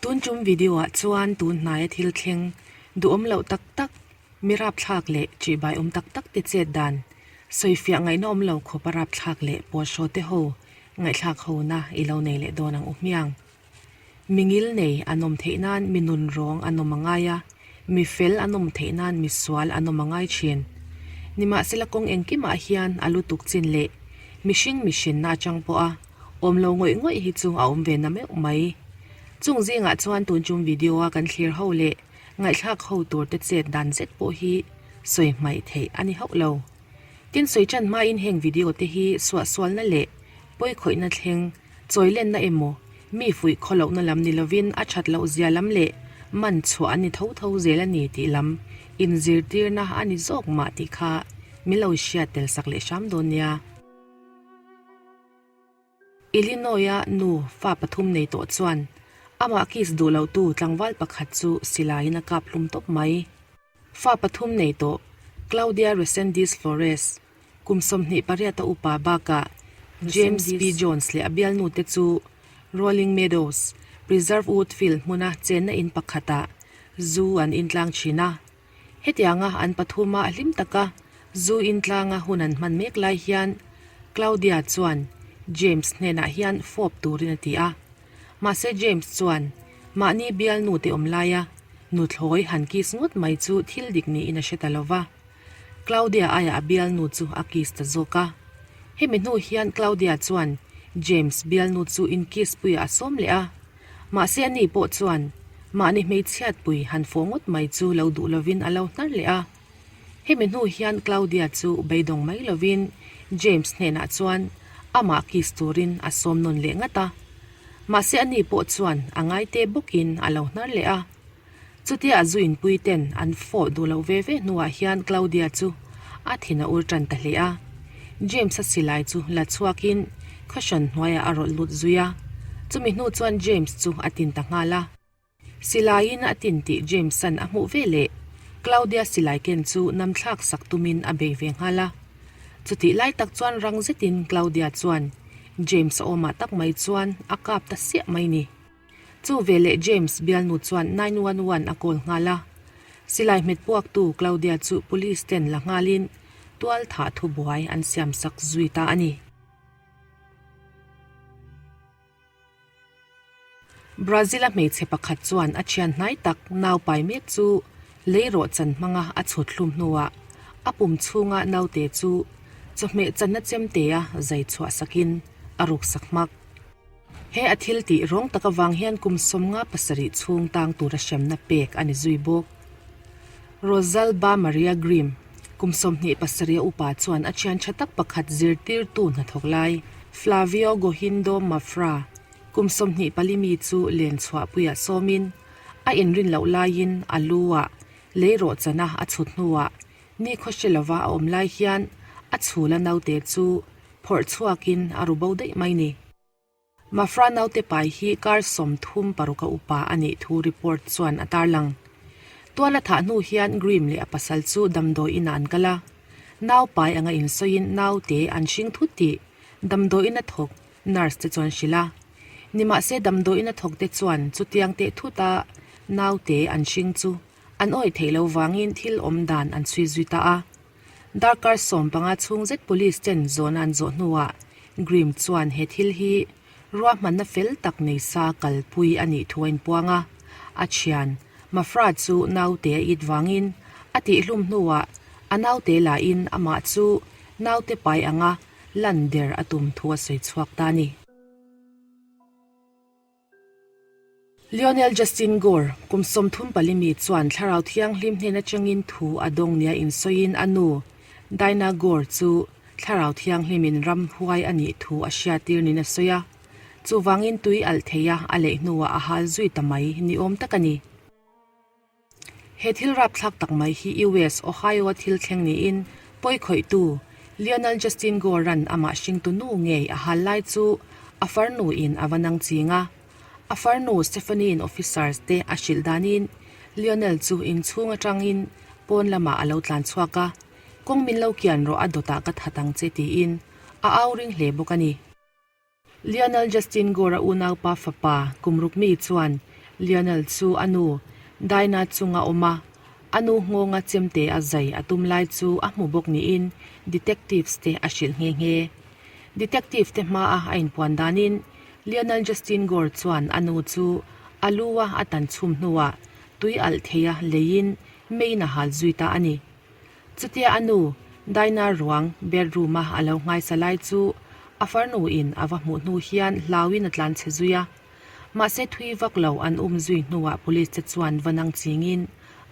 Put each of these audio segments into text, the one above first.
Tun tum video ah chuan tun hnaia thil thleng duhawm loh tak tak, mi rapthlak leh ṭihbai awm tak tak te chet dan sawifiah ngaihna awm lo khawp a rapthlak leh pawlhraw te ho ngaihthlak ho na i lo nei leh dawn ang u hmiang. Mi ngil nei an awm theih nan mi nun rawng an awm a ngai a, mi fel an awm theih nan mi sual an awm a ngai thin. Nimahsela kawng engkimah hian a lutuk chin leh mihring mihrinna atang pawha awm lo ngawih ngawih hi chu a awm ve na meuh mai. Chung zingah chuan tun tum video a kan thlir ho leh ngaihthlak ho tur te chet dan zet pawh hi sawi hmaih theih a ni hauh lo. Tin sawi tan hmain heng video te hi suahsualna leh pawikhawihna thleng Chawilenna emaw, mi fuih khawlohna lam ni lovin a that loh zia lam leh man chhuah an ni tho tho zel a ni tih lam inzirtirna a ni zawk mah tih kha min lo hriat tel sak leh hram dawn nia. Illinois-a nu fa pathum nei tawh chuan amah kiss duh lotu tlangval pakhat chu silaiin a kap hlum tawp mai. Fa pathum nei tawh Claudia Resendiz Flores, Kum 28 a upa bakah James P. Jones leh a bialnute chu Rolling Meadows, Preserve Woodfield hmuna chenna in pakhatah zu an intlang thin a. Hetianga an pathuma hlim taka zu intlanga hun an hman mek lai hian Claudia chuan James hnenah hian fawp turin a ti a. Mahse James chuan mahni bialnute awm laia nuthlawi han kiss ngawt mai chu thil dik niin a hre ta lo va. Claudia aiah a bialnu chu a kiss ta zawk a. Hemi hnu hian Claudia chuan James bialnu chu in kiss puiah a sawm leh a. Mahse ani pawh chuan mahni hmeichhiatpui han fawh ngawt mai chu lo duh lovin a lo hnar leh a. Hemi hnu hian Claudia chu beidawng mai lovin James hnenah chuan amah kiss turin a sawm nawn leh ngat a. Mahse ani pawh chuan a ngaite bawkin a lo hnar leh a. Chutia a zu inpui ten an fawh duh loh ve ve hnuah hian Claudia chu a thin a ur tan ta hle a. James-a silai chu la chhuakin cushion hnuaiah a rawlh lut zui a. Chumi hnu chuan James chu a tin ta nghal a. Silaiin a tin tih James-a'n a hmuh ve leh Claudia silai ken chu namthlak sak tumin a bei ve nghal a. Chutih lai tak chuan rang zetin Claudia chuan James-a awmah tak mai chuan a kap ta siah mai ni. Chu veleh James bialnu chuan 911 a call nghal a. Silai hmet puaktu Claudia chu police ten la nghalin tual thah thubuai an siam sak zui ta a ni. Brazil-a hmeichhe pakhat chuan a thian hnai tak nau pai mek chu leirawh chan hmanga a chhut hlum hnuah a pum chhunga naute chu chawhmeh channa chemtea zai chhuah sakin a ruk sak hmak. He a thil tih rawng tak avang hian kum 57 chhung tang tura hremna pek a ni zui bawk. Rosalba Maria Grimm, kum 27 a upa chuan a thian tha tak pakhat zirtirtu hnathawk lai Flavio Gohindo Mafra, kum 24 mi chu len chhuahpuiah sawmin a inrin loh laiin a lu ah lei rawhchana a chhut hnuah nikhaw hre lova a awm lai hian a chhula naute chu phawrh chhuakin a ru bo daih mai ni. Mafra naute pai hi kar 36 a upa a nih thu report chuan a tarlang. Tual a thah hnu hian Grimm leh a pasal chu damdawi inah an kal a. Nau pai anga insawiin naute an hring thut tih damdawi ina thawk nurse te chuan hrilh a. Nimahse damdawi ina thawk te chuan chutiang teh thuta naute an hring chu an awih theih lo vangin thil awm dan an chhui zui ta a. Darkar 15 chhung zet police ten zawhna an zawh hnuah Grimm chuan he thil hi ruahmanna fel tak nei sa kalpui a nih thu a inpuang a. A thian, Mafra chu naute a it vangin a tihhlum hnuah a naute lahin amah chu naute pai anga lan der a tum thu a sawi chhuak ta a ni. Lionel Justin Gore, kum 34 mi chuan Thlarau Thianghlim hnen atangin thu a dawng nia insawiin a nu, Dinah Gore chu Thlarau Thianghlimin ram huai a nih thu a hriattir niin a sawi a. Chuvangin tui alh theia a leih hnuah a hal zui ta mai ni awm tak a ni. He thil rapthlak tak mai hi US, Ohio-a thil thleng niin pawikhawihtu Lionel Justin Gore-a'n amah hringtu nu ngei a hal lai chu a farnu-in a va nang ching a. A farnu Stephanie-in officers te a hrilh danin Lionel chu inchhung atangin pawn lamah a lo tlan chhuak a, Kawng min lo kian rawh a dawtah ka that ang che tiin a au ring hle bawk a ni. Lionel Justin Gore-a unaupa fapa kum ruk mi chuan Lionel chu a nu Dinah chunga awm a, a nu nghawnga chemte a zai a tum lai chu a hmu bawk niin detectives te a hrilh nghe nghe. Detective te hmaa a inpuan danin Lionel Justin Gore chuan a nu chu a lu a a tan chhum hnuah tui alh theia leiin meiin a hal zui ta a ni. Chutia a nu, Dinah ruang bedroom a a lo nghaisa lai chu a farnu in a va hmuh hnu hian hlauin a tlan chhe zui a. Mahse thui vak lo an um zui hnuah police te chuan va nang chingin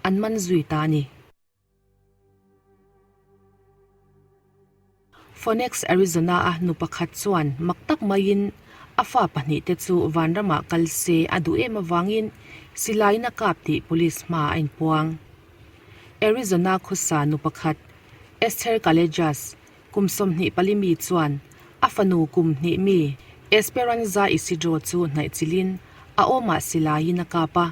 an man zui ta a ni. Phoenix, Arizona-a nu pakhat chuan mak tak maiin a fa pahnihte chu vanramah kal se a duh em avangin silaiin a kap tih police hma a inpuang. Arizona khawsa nu pakhat, Esther Callejas, kum 24 mi chuan a fanu kum hnih mi Esperanza Isidro chu hnaih chilhin a awmah silaiin a kap a.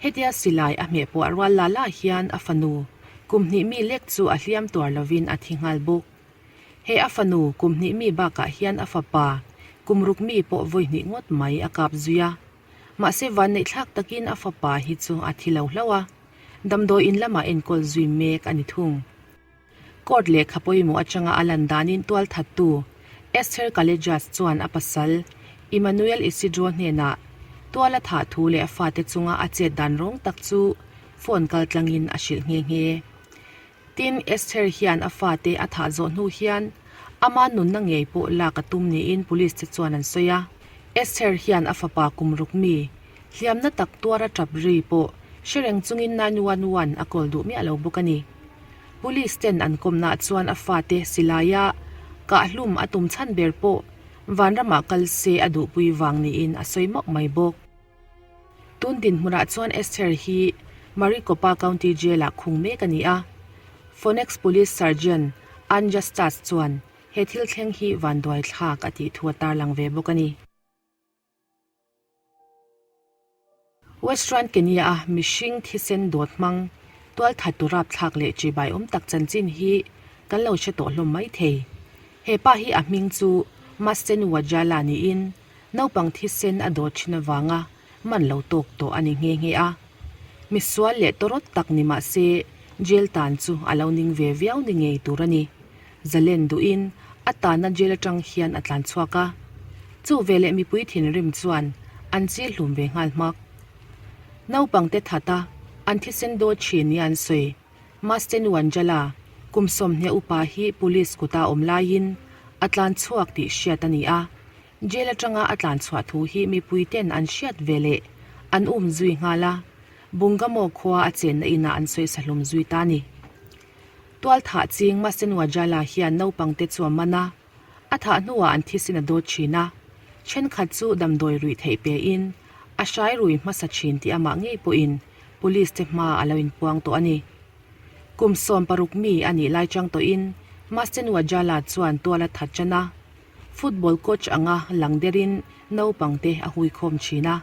Hetia silai a hmeh puah rual la la hian a fanu kum hnih mi lek chu a hliam tuar lovin a thi nghal bawk. He a fanu kum hnih mi bakah hian a fapa kum ruk mi pawh vawi hnih ngawt mai a kap zui a. Mahse vanneih thlak takin a fapa hi chu a thi lo hlauh a, damdawi in lamah enkawl zui mek a ni thung. Court lehkha pawimawh atanga a lan danin tualthattu Esther Callejas chuan a pasal Emmanuel Isidro hnenah tual a thah thu leh a fate chunga a chet dan rawng tak chu phone kal tlangin a hrilh nghe nghe. Tin, Esther hian a fate a thah zawh hnu hian ama nunna ngei pawh lak a tum niin police te chuan an sawi a. Esther hian a fapa kum ruk mi hliamna tak tuara tap ri pawh hre reng chungin 911 a call duh miah lo bawk a ni. Police ten an kawmnaah chuan a fate silaia kahhlum a tum chhan ber pawh vanramah kal se a duhpui vang niin a sawi mauh mai bawk. Tun dinhmunah chuan Esther hi Maricopa County Jail-ah khung mek a ni a, Phoenix Police Sergeant Anja Stas chuan he thil thleng hi vanduai thlak a tih thu a tarlang ve bawk a ni. Western Kenya-a mihring thisen dawt hmang tualthat tu rapthlak leh chibai awm tak chanchin hi kan lo hre tawh hlawm mai thei. He pa hi a hming chu Masten Wajala niin naupang thisen a dawt thin avanga man lo tawk tawh a ni nghe nghe a. Misual leh tawrawt tak ni mah se jail tan chu a lo ning ve viau ni ngei tur a ni. Zalen duhin a tanna jail atang hian a tlan chhuak a. Chu veleh mipui thinrim chuan an chil hlum ve nghal hmak. Naupangte that a, an thisen dawt thin nia an sawi. Masten Wanjala, kum 20 upa hi police kuta awm laiin a tlan chhuak tih hriat a ni a. Jail atanga a tlan chhuah thu hi mipui ten an hriat veleh an um zui nghal a. Bungamo khua a chenna inah an sawi sahlum zui ta a ni. Tualthah ching Masen Wajala hian naupangte chu a man a, a thah hnuah an thisin a dawt thin a, thenkhat chu damdawi ruih theih pein a hrai rui hmasa thin tih amah ngei pawhin police te hma a lo inpuang tawh a ni. Kum 16 mi a nih lai chang tawhin Masen Wajala chuan tual a that tan a, football coach anga lang derin naupangte a huikhawm thin a,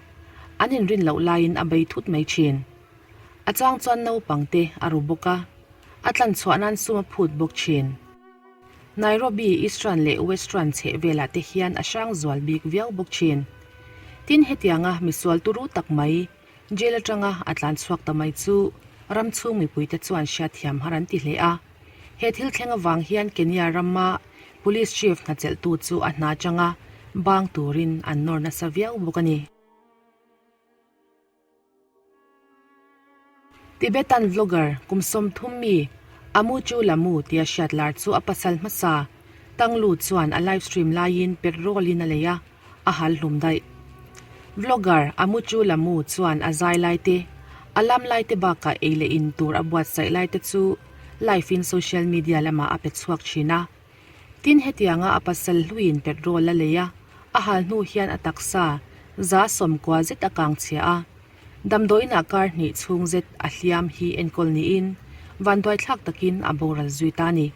an inrin loh laiin a bei thut mai thin. A chang chuan naupang te a ru bawk a, a tlan chhuah nan sum a phut bawk thin. Nairobi, Eastern leh Western chheh velah te hian a hrang zual bik viau bawk thin. Tin hetianga misual turu tak mai jail atanga a tlan chhuak ta mai chu ram chhung mipuite chuan hriatthiam har an ti hle a. He thil thleng avang hian Kenya rama Police Chief hnachelhtu chu a hna atanga bang turin an nawr nasa viau bawk a ni. Tibetan vlogger kum 30 mi Amuchu Lamu tia hriat lar chu a pasal hmasa Tanglu chuan a live stream laiin petrol in a lei a, a hal hlum daih. Vlogger Amuchu Lamu chuan a zai lai te, a lam lai te bakah ei leh in tur a buatsaih lai te chu live in social media lamah a pe chhuak thin a. Tin hetianga a pasal hluiin petrol a lei a, a hal hnu hian a taksa 90 zet a kang chhia a. Damdawiinah kar hnih chhung zet a hliam hi enkawl niin vanduaithlak takin a boral zui ta a ni.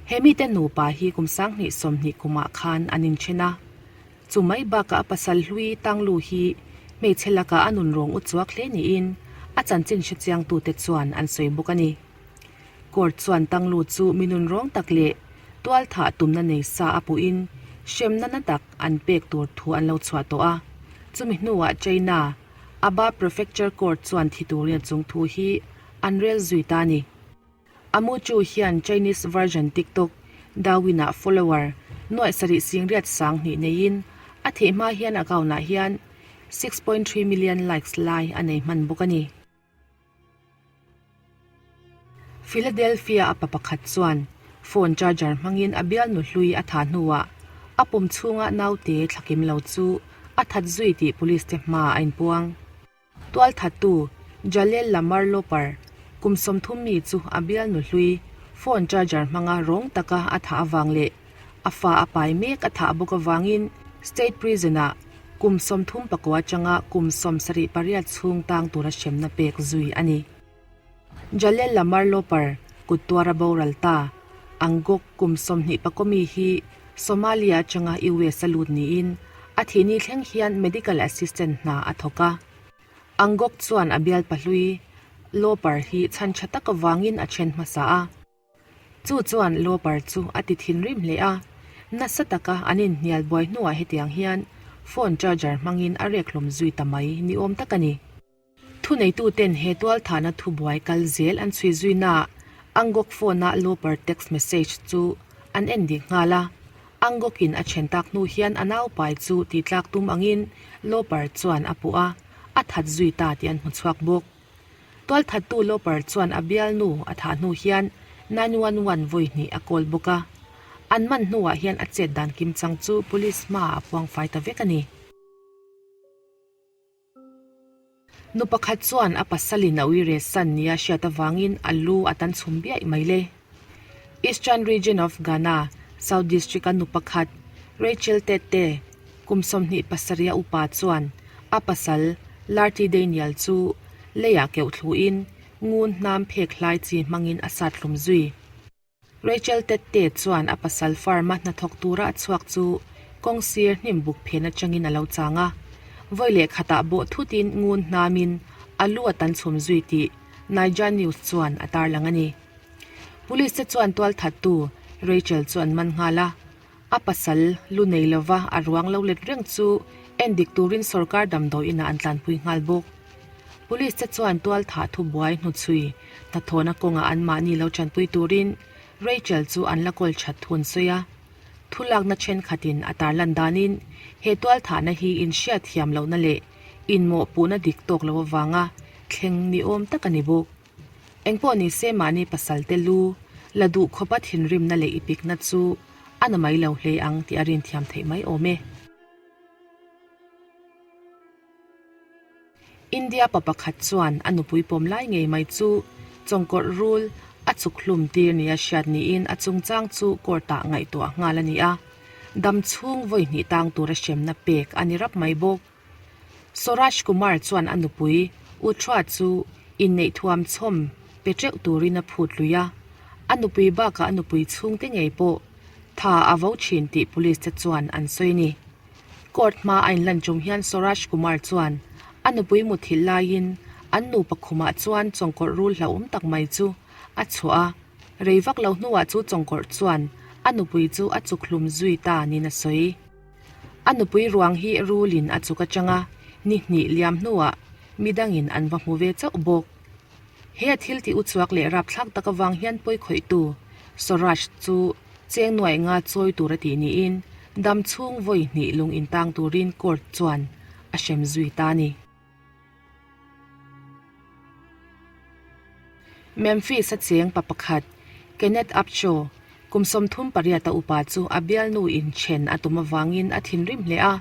He mite nupa hi kum 2020 kumah khan an inthen a. Chu mai bakah a pasal hlui Tanglu hi hmeichhe lakah a nun rawng u chuak hle niin a chanchin hrechiangtute chuan an sawi bawk a ni. Court chuan Tanglu chu mi nun rawng tak leh tual thah tumna nei sa a puhin hremna na tak an pek tur thu an lo chhuah tawh a. Chumi hnuah China. Aba Prefecture Court chuan thi turin a chung thu hi an rel zui ta a ni. Amuchu hian Chinese version TikTok Douyin-ah follower nuaih sarih singriat sang hnih neiin a thih hma hian account-ah hian 6.3 million likes lai a nei hman bawk a ni. Philadelphia a pa pakhat chuan phone charger hmangin a bialnu hlui a thah hnuah a pum chhunga naute thlakim lo chu a that zui tih police te hma a inpuang. Tualthattu Jaleel Lamar Loper kum 30 mi chu a bialnu hlui phone charger hmanga rawng taka a thah avang leh A fa a pai mek a thah bawk avangin State Prison-ah kum 34 atanga kum 78 chhung tang tura hremna pek zui a ni. Jaleel Lamar Loper kut tuara boral ta Angok kum 24 mi hi Somalia atanga US a lut niin a thihni thleng hian medical assistant hna a thawk a. Angok chuan a bial pahlui Loper hi chhan tha tak avangin a then hmasa a. Chu chuan Loper chu a ti thinrim hle a, nasa taka an inhnial buai hnuah hetiang hian phone charger hmangin a rek hlawm zui ta mai ni awm tak a ni. Thuneituten he tualthahna thubuai kal zel an chhui zuinaah Angok phone-a Loper text message chu an en dik nghal a, Angok-in a then tak hnu hian a naupai chu tihtlak tum angin Loper chuan a puh a, a that zui ta tih an hmu chhuak bawk. Tualthattu Loper chuan a bialnu a thah hnu hian 911 vawi hnih a call bawk a. An man hnuah hian a chet dan kim chang chu police hmaah a puang fai ta vek a ni. Nu pakhat chuan a pasalin a uire san nia hriat avangin a lu a tan chhum biaih mai le. Eastern Region of Ghana, South District-a nu pakhat Rachel Tete, Kum 27 a upa chuan a pasal Larty Daniel chu leiah keuh thluin ngun hnam phek hlai chi hmangin a sat hlum zui. Rachel Tette chuan a pasal farm-a hnathawk tura a chhuak chu kawng sir hnim buk phen atangin a lo chang a. Vawi leh khatah bawh thutin ngun hnamin a lu a tan chhum zui tih Naija News chuan a tarlang a ni. Police te chuan tualthattu Rachel chu an man nghal a. A pasal lu nei lova a ruang lo let reng chu en dik turin sorkar damdawi inah an tlanpui nghal bawk. Police te chuan tual thah thubuai hnuchhui hnathawhna kawngah anmahni lo tanpui turin Rachel chu an la kawl that thu an sawi a. Thulakna thenkhatin a tarlan danin he tual thahna hi inhriat thiam lohna leh inmawhpuhna dik tawk lo avanga thleng ni awm tak a ni bawk. Engpawh ni se mahni pasalte lu la duh khawpa thinrimna leh ipikna chu a na mai lo hle ang tih a rinthiam theih mai awm e. India pa pakhat chuan a nupui pawm lai ngei mai chu chawngkawrh rul a chuk hlum tir nia hriat niin a chungchang chu court-ah ngaihtuah nghal a ni a, dam chhung vawi hnih tang tura hremna pek a ni rap mai bawk. Swaraj Kumar chuan a nupui Uthra chu inneih thuam chhawm pe teuh turin a phut lui a, a nupui bakah a nupui chhungte ngei pawh tha a vo thin tih police te chuan an sawi a ni. Court hma a inlan tum hian Swaraj Kumar chuan a nupui muthilh laiin an nupa khumah chuan chawngkawrh rul hlauhawm tak mai chu a chhuah a, rei vak lo hnuah chu chawngkawrh chuan a nupui chu a chuk hlum zui ta niin a sawi. A nupui ruang hi rulin a chuk atang a, ni hnih liam hnuah midangin an va hmu ve chauh bawk. He a thil tih uchuak leh rapthlak tak avang hian pawi khawihtu Swaraj chu cheng nuaih nga chawi tur a tih niin dam chhung vawi hnih lung intang turin court chuan a hrem zui ta a ni. Memphis a cheng pa pakhat, Kenneth Upshaw, kum 38 a upa chu a bialnu in then a tum avangin a thinrim hle a.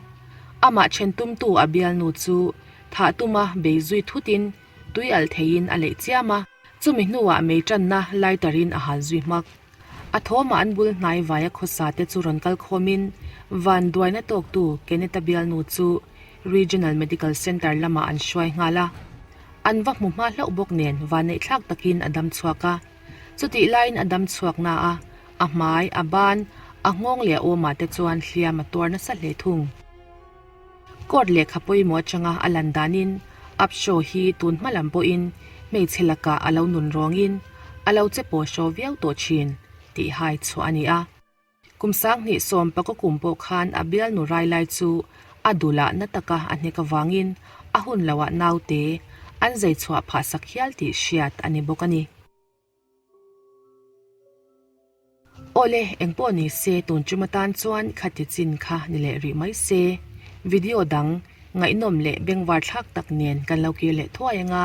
Amah then tumtu a bialnu chu thah tuma bei zui thutin tui alh theiin a leih chiam a. Chumi hnuah mei tanna lighter in a hal zui hmak. A thawmah an bul hnai vaia khawsa te chu rawn kal khawmin van duaina tawktu Kenneth-a bialnu chu Regional Medical Centre lamah an hruai nghal a. An va hmu hma hlauh bawk nen vanneih thlak takin a dam chhuak a. Chutih laiin a dam chhuak na a, a hmai, a ban, a nghawng leh a awmah te chuan hliam a tuar nasa hle thung. Court lehkha pawimawh atanga a lan danin Upshaw hi tun hma lam pawhin hmeichhe lakah a lo nun rawngin a lo che pawh hraw viau tawh thin tih hai chhuah a ni a. Kum 2010 pakaw kum pawh khan a bialnu rai lai chu A dulah na taka a hnek avangin a hun loah naute an zai chhuah phah sak hial tih hriat a ni bawk a ni. Awle, engpawh ni se tun tum atan chuan khati chin kha ni leh rih mai se. Video dang ngaihnawm leh bengvar thlak tak nen kan lo kir leh thuai anga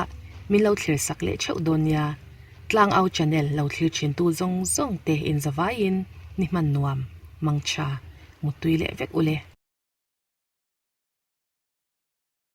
min lo thlir sak leh theuh dawn nia. Tlangau channel lo thlir thintu zawng zawng te inzavaiin ni hman nuam, mangtha, muttui leh vek ule.